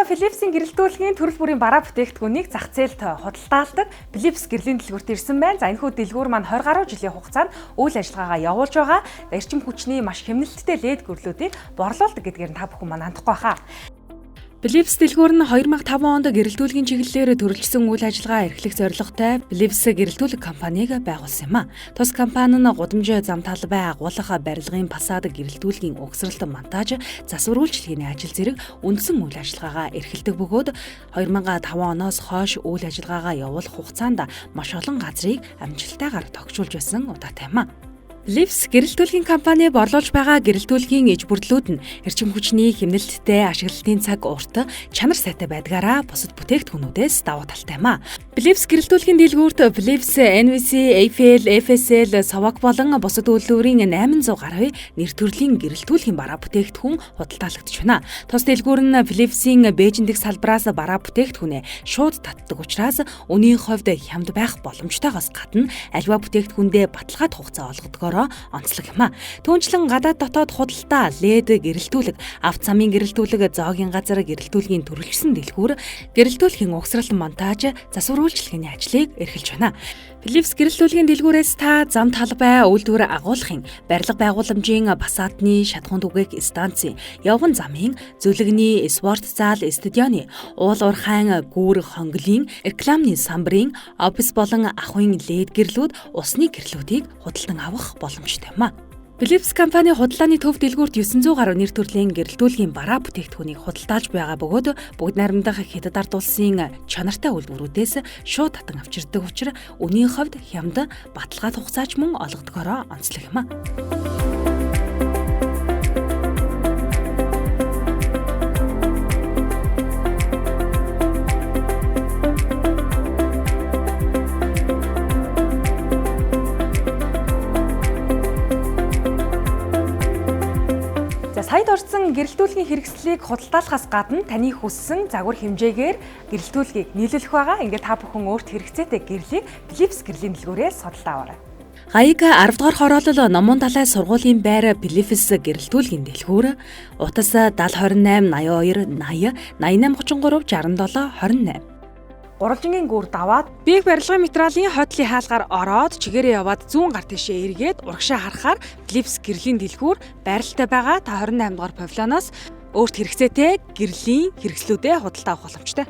Одоо Philips-ийн гэрэлтүүлгийн төрөл бүрийн бараа бүтээгдэхүүнийг зах зээлд худалдаалдаг Philips гэрлийн дэлгүүрт ирсэн байна. За, энэхүү дэлгүүр маань 20 гаруй жилийн хугацаанд үйл ажиллагаагаа явуулж байгаа. Эрчим хүчний маш хэмнэлттэй LED гэрлүүдийг борлуулдаг гэдгээр нь та бүхэн маань андахгүй хаа. Philips дэлгүүр нь 2005 онд гэрэлтүүлгийн чиглэлээр төрөлжсөн үйл ажиллагаа эрхлэх зорилготой Philips гэрэлтүүлэг компанийг байгуулсан юм а. Тус компани нь гудамж, зам талбай, агуулах, барилгын фасад гэрэлтүүлгийн угсралт, монтаж, засвар үйлчилгээний ажил зэрэг үндсэн үйл ажиллагаагаа эрхэлдэг бөгөөд 2005 оноос хойш үйл ажиллагаагаа явуулах хугацаанд маш олон газрыг амжилттайгаар тохижуулж байсан удаатай юм а. Philips гэрэлтүүлгийн компани борлуулж байгаа гэрэлтүүлгийн иж бүрдлүүд нь эрчим хүчний хэмнэлттэй, ашиглалтын цаг урт, чанар сайтай байдгаараа бусад бүтээгдэхүүнүүдээс давуу талтай юм а. Philips гэрэлтүүлгийн дэлгүүрт Philips, NVC, AFL, FSL, Sovak болон бусад үйлдвэрийн 800 гаруй нэр төрлийн гэрэлтүүлгийн бараа бүтээгдэхүүн худалдаалагдаж байна. Тус дэлгүүр нь Philips-ийн Бээжин дэх салбараас бараа бүтээгдэхүүнээ шууд татдаг учраас үнийн хувьд хямд байх боломжтойгоос гадна аливаа бүтээгдэхүүндээ баталгаад хугацаа олгодгоороо онцлог юм а. Түүнчлэн гадаад дотоод худалдаа, LED гэрэлтүүлэг, авто замын гэрэлтүүлэг, зоогийн газар гэрэлтүүлгийн төрөлжсөн дэлгүүр, гэрэлтүүлгийн угсралт, монтаж, засвар үйлчилгээний ажлыг эрхэлж байна. Philips гэрэлтүүлгийн дэлгүүрээс та зам талбай, үйлдвэр агуулгын, барилга байгууламжийн, фасадны, шатахуун түгээх станцын, явган замын, зүлэгний, спорт зал, стадионы, уул уурхайн, гүүр хонглын, рекламны самбарын, офис болон ахуйн LED гэрлүүд, усны гэрлүүдийг худалдан авах боломжтой юм а. Philips компани худалдааны төв дэлгүүрт 900 гаруй нэр төрлийн гэрэлтүүлгийн бараа бүтээгдэхүүнийг худалдаалж байгаа бөгөөд бүгд найрамдах Хятад ард улсын чанартай үйлдвэрүүдээс шууд татан авчирдаг учраас үнийн хувьд хямд, баталгаа хугацаач мөн олгодгоороо онцлог юм а. За, саяд орсон гэрэлтүүлгийн хэрэгслийг худалдаалахаас гадна таны хүссэн загвар хэмжээгээр гэрэлтүүлгийг нийлүүлэх байгаа. Ингээд та бүхэн өөрт хэрэгцээтэй гэрлийг Philips гэрлийн дэлгүүрээс худалдаа аваарай. Гаяг 10 дугаар хороолол Номун далай сургуулийн байр Philips гэрэлтүүлгийн дэлгүүр, утас 70 28 82 80 88 33 67 28. Гурвалжингийн гүр даваад Бэг барилгын материалын хойдлын хаалгаар ороод чигээрээ яваад зүүн гар тийшээ эргээд урагшаа харахаар Philips гэрлийн дэлгүүр байралтай байгаа. Та 28 дугаар павильоноос өөрт хэрэгцээтэй гэрлийн хэрэгслүүдээ худалдаа авах боломжтой.